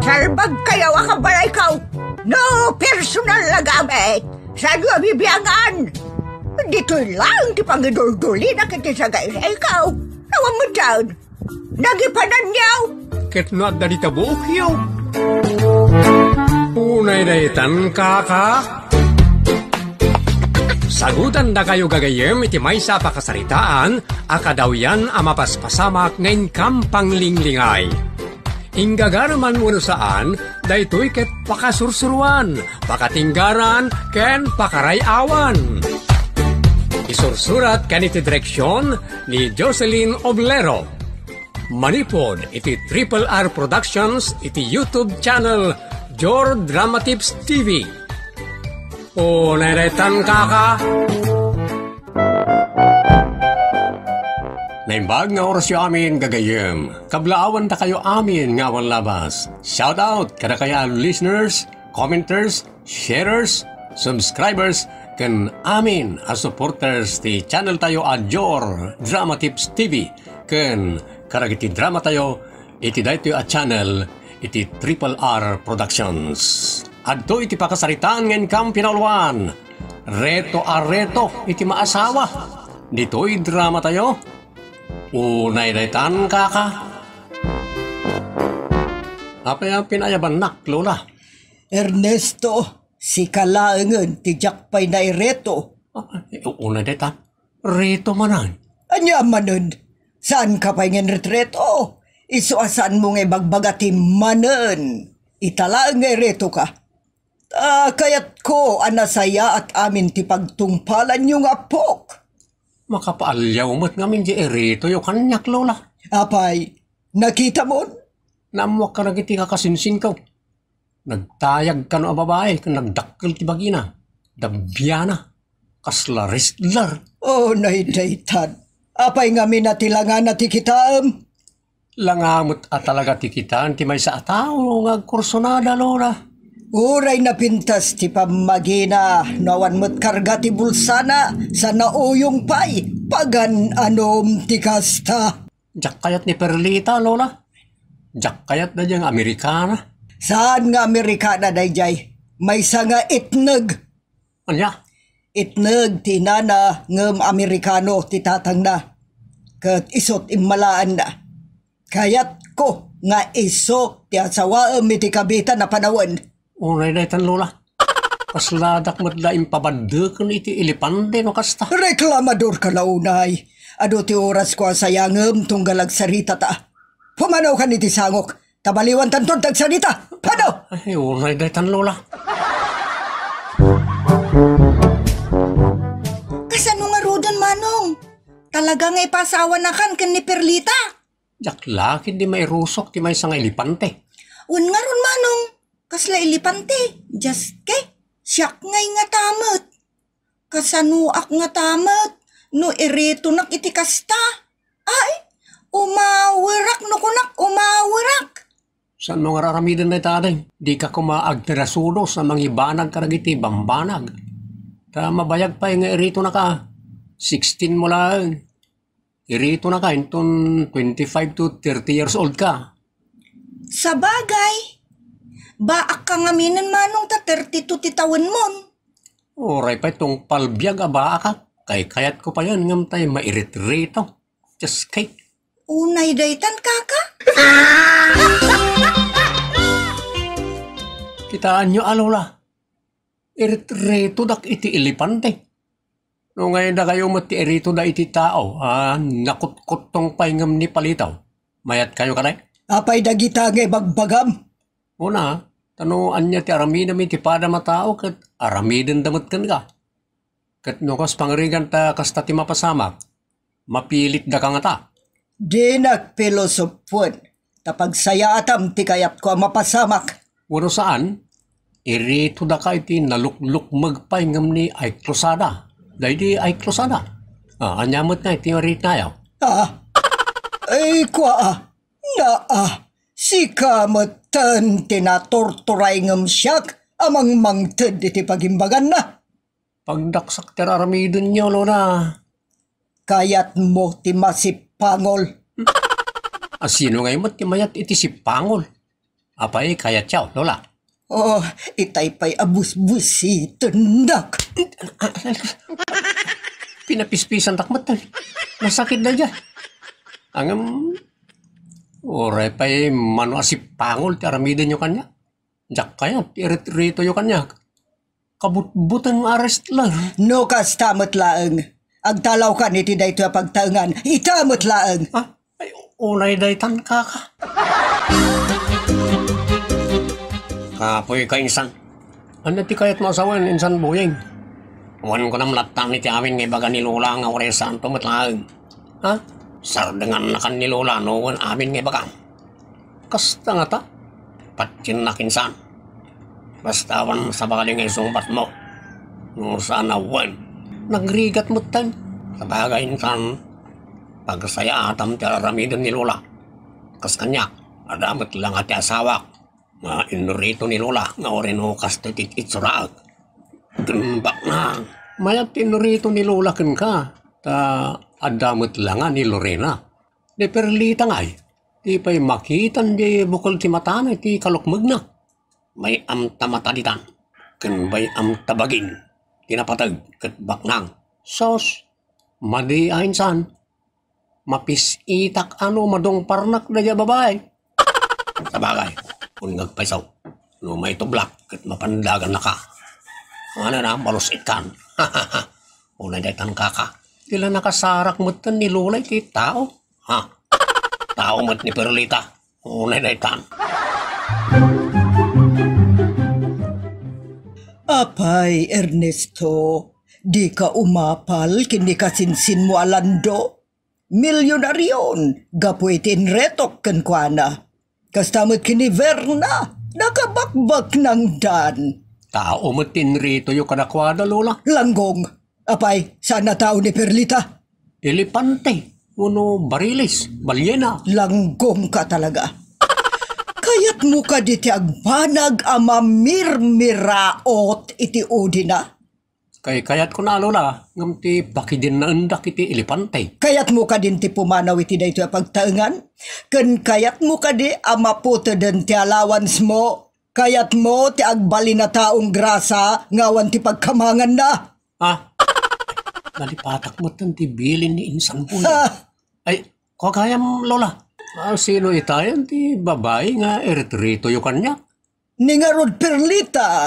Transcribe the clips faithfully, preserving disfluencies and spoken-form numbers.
Salbagkayo a kabalayko. No personal a gamit, saanyo a bibiangan. Ditoy laeng ti pangiduldulina iti sagaysayko. Awan met daan. Nagipananyo. Ket no adda dita buokyo. Unay daytan, kaka. Sagutandakayo gagayyem iti maysa a pakasaritaan a kadawyan a mapaspasamak nga inkam panglinglingay. Inggagaram man wenno saan, daytoy ket pakasursuroan, pakatinggaran, ken pakaray-awan. Isursurat ken iti direksion ni Jocelyn Oblero. Manipud iti Triple R Productions iti YouTube channel Jor Drama Tips T V. Unay daytan, kaka. Naimbag nga orasyo amin, gagayyem. Kablaawandakayo amin nga awan labas. Shout out kadakayo a listeners, commenters, sharers, subscribers, ken amin a supporters ti channel tayo a Jor Drama Tips T V, ken kadagiti drama tayo iti daytoy a channel iti Triple R Productions. Adto iti pakasaritaan nga inkam pinauluan, Reto a Reto iti Maasawa. Ditoy drama tayo. Unay daytan, kaka. Apay a pinayabannak, Lola? Ernesto, sika laengen ti diak pay naireto. Ah, eh, unay daytan. Reto manen. Ania manen? Saanka pay nga inretreto? Isu a saanmo nga ibagbaga ti manen. Ita laeng nga iretoka. Ta kayatko a nasayaat amin ti pagtungpalanyo nga appok. Makapaalliaw met ngamin ti iretoyo kaniak, Lola. Apay, nakitamon? Naammoak kadagiti kakasinsinko. Nagtayag kano a babai ken nagdakkel ti bagina. Dabbiana. Kasla wrestler. Oh, naydaytan. Apay ngamin a ti langana ti kitaem? Langa met a talaga ti kitaan ti maysa a tao nga agkursunada, Lola. Uray napintas ti pammagina, no awan met karga ti bulsana, sa nauyong pay, pagan-anom ti kasta. Diak kayat ni Perlita, Lola. Diak kayat daydiay nga Amerikana. Saan nga Amerikana daydiay? Maysa nga itneg. Ania? Itneg ti inana ngem Amerikano ti tatangna. Ket isut' immalaanna. Kayatko nga isut' ti asawaem iti kabitan a panawen. Unay daytan, Lola. Kasladak met la impabaddeken iti elepante no kasta. Reklamadorka la unay. Adu ti orasko a sayangem tunggal agsaritata. Pumanawkan iti sangok. Ta baliwantanton ti agsarita. Pano? Ay, unay daytan, Lola. Kasano ngaruden, Manong? Talaga nga ipasawanakan ken ni Perlita? Diak la ketdi mairusok ti maysa nga elepante. Wen ngarud, Manong, kasla elepante? Diaske, siak ngay ngata met. Kasanoak ngata met no iretonak iti kasta? Ay, umawerak no kunak, umawerak. Saanmo nga ar-aramiden dayta, ading? Dika koma agtirasudos a mangibanag kadagiti bambanag. Ta mabayag pay nga iretonaka. Sixteen mo laeng. Iretonaka inton twenty-five to thirty years old ka. Sabagay, baakka ngaminen, Manong, ta thirty-two ti tawenmon. Uray pay tungpal biag a baaka. Kaykayatko payen ngem tay mairitreto. Just kay. Unay daytan, kaka? Kitaenyo a, Lola. Iretretodak iti elepante. No ngay dakayo met ti iretoda iti tao, a nakutkuttong pay ngem ni palitaw, mayatkayo kadi? Apay dagita nga ibagbagam? Una, ta no ania ti aramidem iti padam a tao ket aramidenda met kenka. Ket no kas pangrigan ta kasta ti mapasamak, mapilitdaka ngata. Dinak pilosopoen, ta pagsayaatam ti kayatko a mapasamak. Wenno saan, iritodaka iti naluklukmeg pay ngem ni Ay Cruzada. Daydi Ay Cruzada. Ah, ania met nga iti iritnayo? Ah, ay, kua, ah, naa, sika metten ti naturturay ngem siak a mangmangted iti pagimbaganna. Pagdaksak ti ar-aramidenyo, Lola. Kayatmo ti masipangol? A sino ngay met ti mayat iti sipangol? Apay, kayatyo, Lola? Oh, itay pay a busbusitendak. Pinapispisandak met. Nasakit daydiay. Ngem, uray pay mano a sipangol ti aramidenyo kaniak. Diak kayat ti irit-iritoyo kaniak. Kabutbuteng nga wrestler. No kasta met laeng, agtalawkan iti daytoy a pagtaengan. Ita met laeng. Ah, ay, unay daytan, kaka. Kapoy ka, insan. Ania ti kayatmo a sawen, insan Boyeng? Wen kunam latta iti amin nga ibaga ni Lola nga uray saanto met laeng. Ha? Sardengannakan ni Lola no wen amin nga ibagam. Kasta ngata? Patiennak, insan. Basta awan sabali nga isungbatmo. No saan a wen. Nagrigat metten. Sabagay, insan, pagsayaatam ti aramiden ni Lola. Kas kaniak, adda met la nga ti asawak nga inrito ni Lola nga uray no kastoy ti itsuraek. Ken baknang, mayat ti inrito ni Lola kenka, ta adda met la nga ni Lorena. Ni Perlita ngay, di pay makitan di bukel ti matana iti kalukmegna. Bay-am ta mata ditan, ken bay-am ta bagin ti napateg ket baknang. Sos, madi a insan, mapis-itak a no madungparnak daydiay a babai. Sabagay, wen nga agpayso, no maitublak ket mapandagannaka. Ano na, malus-itkan. Unay daytan, kaka. Ti la nakasarak metten ni Lola iti tao. Ha? Tao met ni Perlita. Unay daytan. Apay, Ernesto, dika umapal ken ni kasinsinmo a Lando? Milyonarion gapu iti inretok kenkuana. Kasta met ken ni Verna, nakabakbaknangdan. Tao met ti inritoyo kadakuada, Lola. Langgong, apay, saan a tao ni Perlita? Elepante, wenno bariles, balyena. Langgong ka talaga. Kayatmo kadi ti agbanag a mamirmiraot iti udina? Kaykayatko na, Lola, ngem ti pakidennaendak iti elepante. Kayatmo kadin ti pumanaw iti daytoy a pagtaengan? Ken kayatmo kadi a maputeden ti allowance mo? Kayatmo ti agbalin a taong grasa nga awan ti pagkamanganna? Ah, nalipatak metten ti bilin ni Insan Boy. Ha! Ay, kua gayam, Lola. Ah, sino itayan ti babai nga irit-iritoyo kaniak? Ni ngarud, Perlita,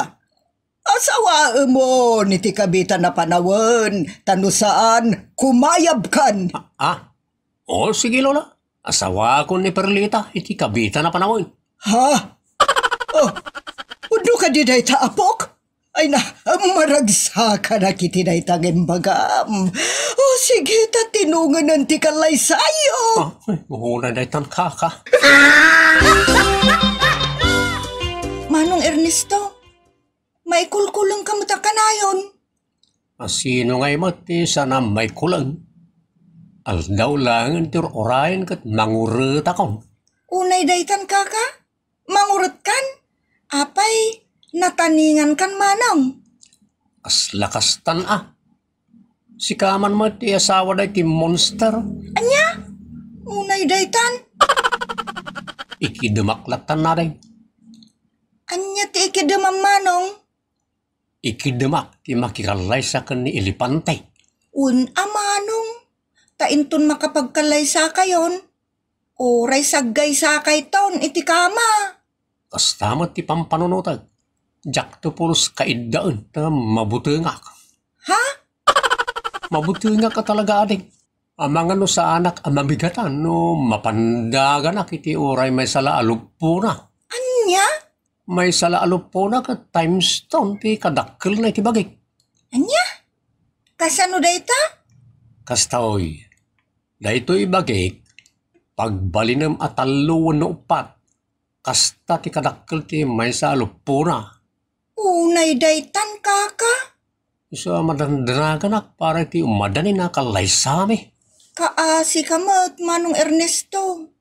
asawaemon iti kabitan a panawen, ta no saan, kumayabkan. Ah, ah. O, sige, Lola. Asawakon ni Perlita iti kabitan a panawen. Ha? Oh, udno kadi dayta, apok? Ay na, maragsakanak iti dayta nga imbagam. O, sige, ta tinongenen ti kallaysayo. Ah, ay, una daytan, kaka. Manong Ernesto, maikulkuleng ka met a kanayon. A sino ngay met ti saan a maikuleng? Aldaw laengen ti ur-urayen ket manguretakon. Unay daytan, kaka? Manguretkan? Apay, nataningankan manong? Kasla kastan a. Sika man met ti asawa daytoy monster. Ania? Unay daytan? Ikidemak lattan, nadeng. Ania ti ikidemam, manong? Ikidemak ti makikallaysa ken ni Elepante. Wen a, manong, ta inton makapagkallaysakayon, uray saggaysakayton iti kama. Kasta met ti pampanunotek. Diakto pulos kaiddaen ta mabutengak. Ha? Mabutengak a talaga, ading. Amangan no saanak a mamigatan no mapandaganak iti uray maysa la a luppona. Ania? Maysa la a luppona ket ta imston ti kadakkelna iti bagik. Ania? Kasano dayta? Kastoy, daytoy bagik, pagbalinem a tallo wenno uppat, kasta ti kadakkel ti maysa a luppona. Unay daytan, kaka? Isu a madandanaganak para iti umadanin a kallaysami. Kaasi ka met, Manong Ernesto.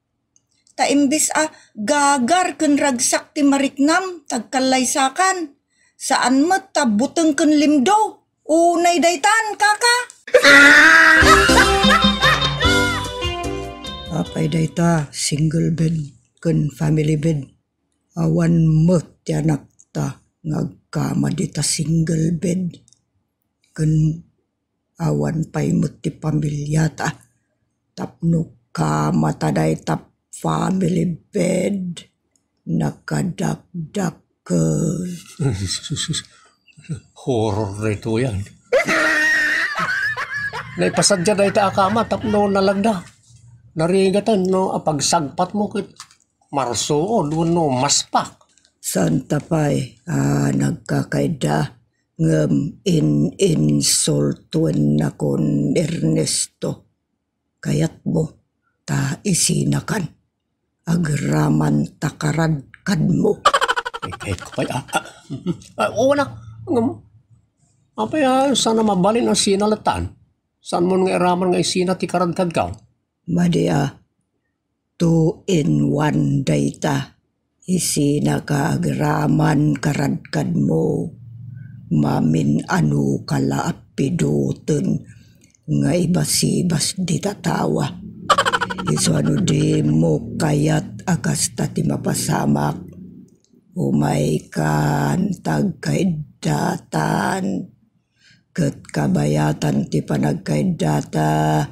Ta imbes a gagar ken ragsak ti mariknam, tagkallaysakan, saan met ta buteng ken limdo. Unay daytan, kaka. Apay dayta, single bed ken family bed? Awan met ti anakta nga agkama dita single bed. Ken awan pay met ti pamiliata tapno kamata dayta family bed. Nakadakdakkel. Horror daytoyen. Naipasadiak dayta a kama tapno nalagda. Narigaten no apagsagpatmo ket marsuod wenno maspak. Santa pay a nagkakaidda, ngem in-insultuennakon, Ernesto. Kayatmo ta isinakan. Agraman ta karadkadmo. Ay, kayatko pay, ah, ah, ah, oo na. Ngem, apay, ah, saan a mabalin a sina latta? Saanmon nga iraman nga isina ti karadkadko? Madi a, two in one dayta. Isinaka agraman karadkadmo. Mamin-anoka la a pidoten nga ibasibas dita tawa. Isu a no dimo kayat a kasta ti mapasamak, umaykan ta agkaiddatan. Ket kabayatan ti panagkaiddata,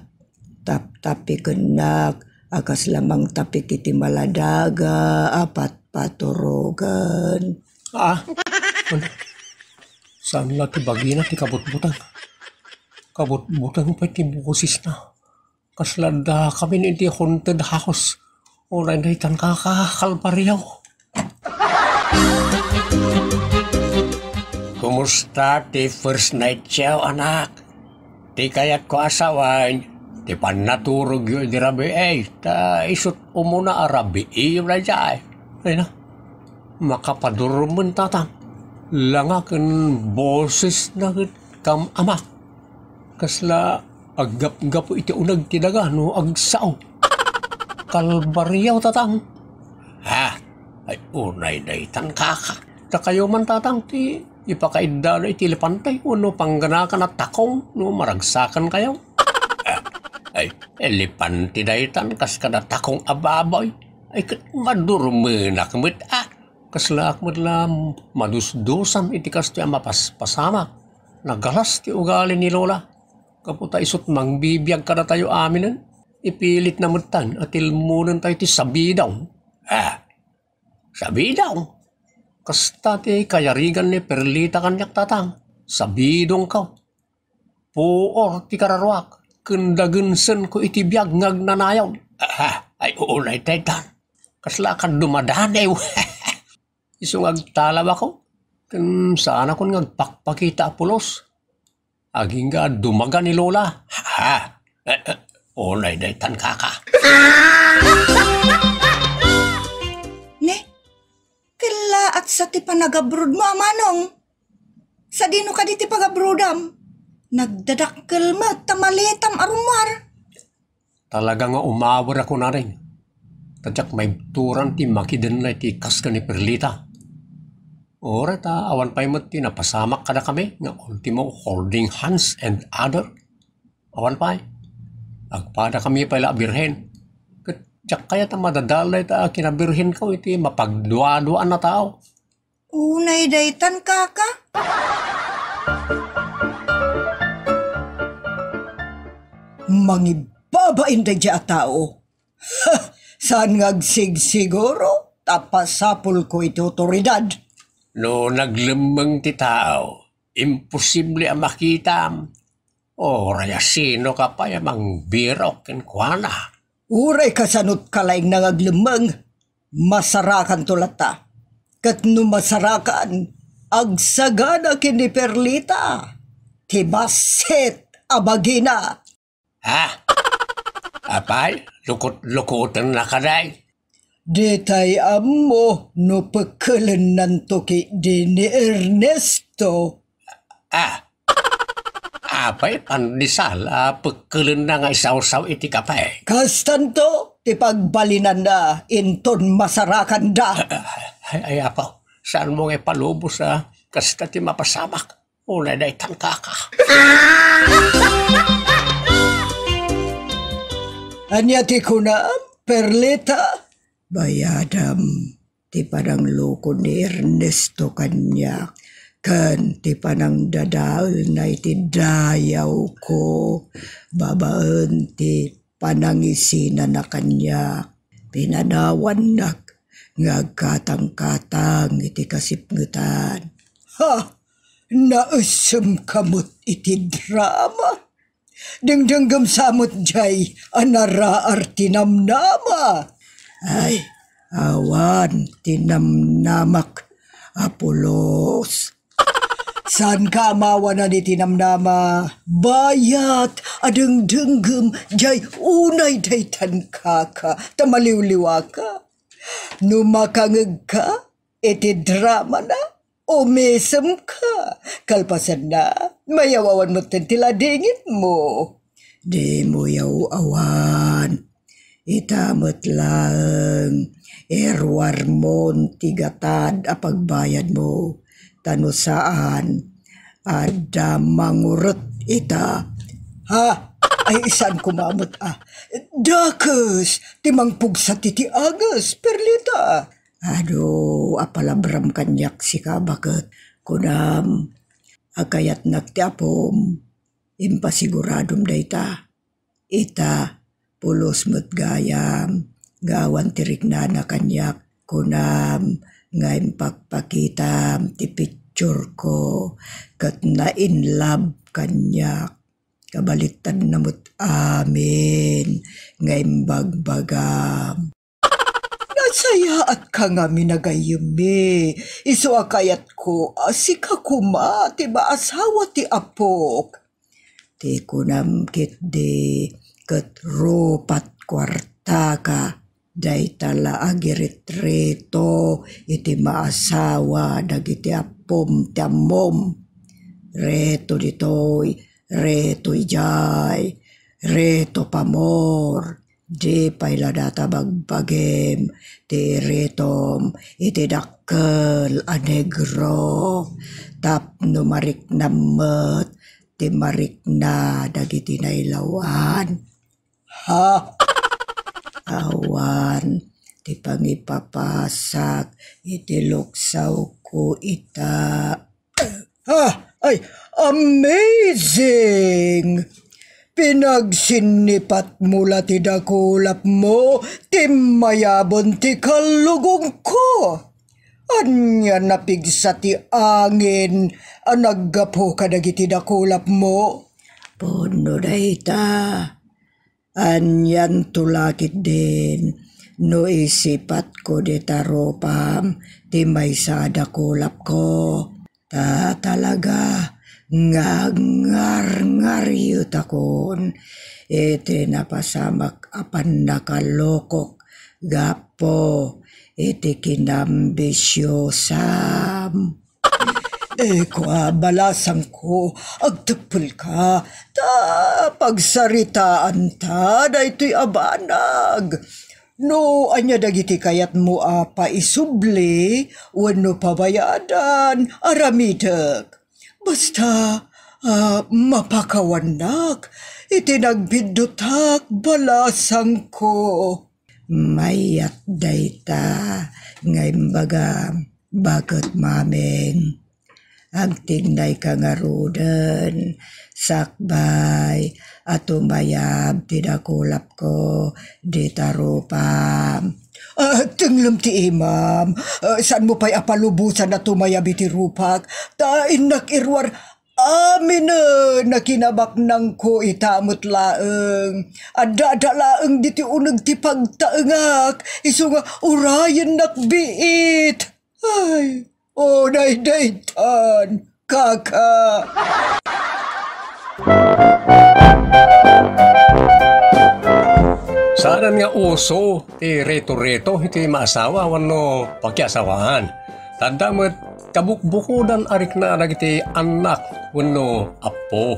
taptapikennak a kasla mangtapik iti maladaga a patpaturogen. Ah, saan la ti bagina ti kabutbuteng? Kabutbuteng pay ti bosesna. Kasla adda kami iti haunted house. Unay daytan kaka, kalbaryo. Kumusta ti first night show, anak? Ti kayatko a sawen, ti pannaturogyo idi rabii, ta isut' umuna a rabiiyo daydiay. Ay na, makapadurmen tatang. Langa ken bosesna ket kam-amak. Kasla aggapgapu iti uneg ti daga no agsao. Kalbaryo, tatang. Ha? Ay, unay daytan, kaka. Ta kayo man, tatang, ti ipakaiddada iti elepante wenno pangganakan a takong no maragsakan kayo. Ah, ay, elepante daytan kas kada takong a baboy. Ay, ket madurmenak met, ah. Kaslaak met la madusdusan iti kastoy a mapaspasamak. Nagalas ti ugali ni Lola. Gapu ta isut' mangbibiag kadatayo aminen, ipilitna metten a tilmonentayo ti sabidong. Ah, sabidong? Kasta ti kayarigan ni Perlita kaniak, tatang. Sabidongko. Puor ti kararuak, ken dagensenko iti biag nga agnanayon. Ah, ay, unay daytan. Kasla ka dumadanew. Isu nga agtalawako, ken saanakon nga agpakpakita a pulos. Agingga a dumaga ni Lola. Ha? Eh, eh, unay daytan, kaka. Ne? Kellaat sa ti panagabrodmo, Amanong. Sadino kadi ti pagabrodam? Nagdadakkel met ta malitam a rummuar. Talaga nga umawer a kunareng. Ta diak maibturan ti makidenna iti kas ken ni Perlita. Uray ta awan pay met ti napasamak kadakami nga ultimo holding hands and other. Awan pay. Agpadakami pay la a birhen. Ket diak kayat a madadal dayta a kinabirhenko iti mapagduaduaan a tao. Unay daytan, kaka? Mangibbabain daydiay a tao. Saan nga agsigsiguro ta pasapulko iti awtoridad. No naglemmeng ti tao, imposible a makitam. Uray a sinoka pay a mangbirok kenkuana. Uray kasanotka laeng nga aglemmeng, masarakanto latta. Ket no masarakan, agsagana ken ni Perlita, ti bassit a bagina. Ha? Apay, lukot-lukotenna kadi? Ditay ammo no pekkelennanto ketdi ni Ernesto. Ah, apay, pandesal a pekkelenna nga isawsaw iti kape? Kastanto ti pagbalinanna inton masarakanda. Ay, ay, apo, saanmo nga ipalubos a kasta ti mapasamak? Unay daytan, kaka. Ania ti kunam, Perlita? Bayadam ti panangloko ni Ernesto kaniak ken ti panangdadaelna iti dayawko babaen ti panangisinana kaniak. Pinanawannak nga agkatangkatang iti kasipngetan. Ha! Naessemka met iti drama? Dengdenggem sa met jay a naraar ti namnama. Ay, awan ti namnamak a pulos. Saanka a mawanan iti namnama, bayat a dengdenggem jay unay daytan kaka, ta maliwliwaka. No makangegka iti dramana, umisemka. Kalpasanna, mayaw-awan metten ti ladingitmo. Dimo yaw-awan. Ita met laeng, iruarmon ti gatad a pagbayadmo. Ta no saan, adda manguret ita. Ha? Ay, saan koma met a. Dakes ti mangpugsat iti anges, Perlita. Adu a palabram kaniak sika, baket kunam a kayatnak ti apom, impasiguradom dayta. Ita, pulos met gayam nga awan ti riknana kaniak, kunam nga impakpakitam ti pictureko ket na-in love kaniak. Kabaliktadna met amin nga imbagbagam. Nasayaatka ngamin a gayyemmi, isu a kayatko a sika koma ti maasawa ti apok. Ti kunam ketdi ket rupat kuartaka, dayta la agiritreto iti maasawa dagiti appom ti ammom. Reto ditoy, reto idiay, reto pamor. Di pay la data bagbagim ti iritom iti dakkel a negro tapno mariknam met ti marikna dagiti nailawan. Ha? Awan ti pangipapasak iti luksawko ita. Ah, ay, amazing! Pinagsinnipatmo la ti dakulapmo, timmayabon ti kallugongko. Ania napigsa ti angin a naggapu kadagiti dakulapmo? Pudno dayta. Anianto la ketdin no isipatko dita rupam ti maysa a dakulapko. Ta talaga nga agngarngarietakon iti napasamak a pannakalokok gapu iti kinambisiosam. Eko a balasangko, agteppelka, ta pagsaritaanta daytoy a banag. No ania dagiti kayatmo a paisubli wenno pabayadan, aramidek. Basta, ah, mapakawannak iti nagbiddutak, balasangko. Mayat dayta nga imbagam, baket maming. Agtignayka ngaruden, sakbay a tumayab ti dakulapko dita rupam. Ah, tenglem ti imam. Ah, saanmo pay a palubosan a tumayab iti rupak, ta innak iruar aminen a kinabaknangko ita met laeng. Adda, adda laeng ditoy uneg ti pagtaengak, isu nga urayennak biit. Ay, o, daydaytan, kaka. Saanen nga uso ti reto-reto iti maasawa wenno pakiasawaan. Ta adda met kabukbukodan a rikna dagiti annak wenno appo.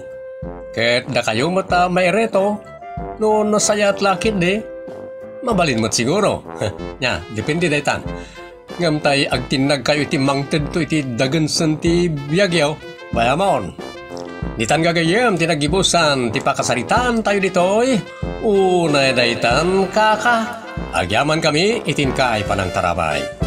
Ket dakayo met a maireto, no nasayaat la ketdi, mabalin met siguro. Nia, depende daytan. Ngem tay agtinnagkayo iti mangtedto iti dagensen ti biagyo, bayamon. Ditan gagayyem ti naggibusan ti pakasaritaantayo ditoy. Unay daytan, kaka. Agyamankami iti inkay panangtarabay.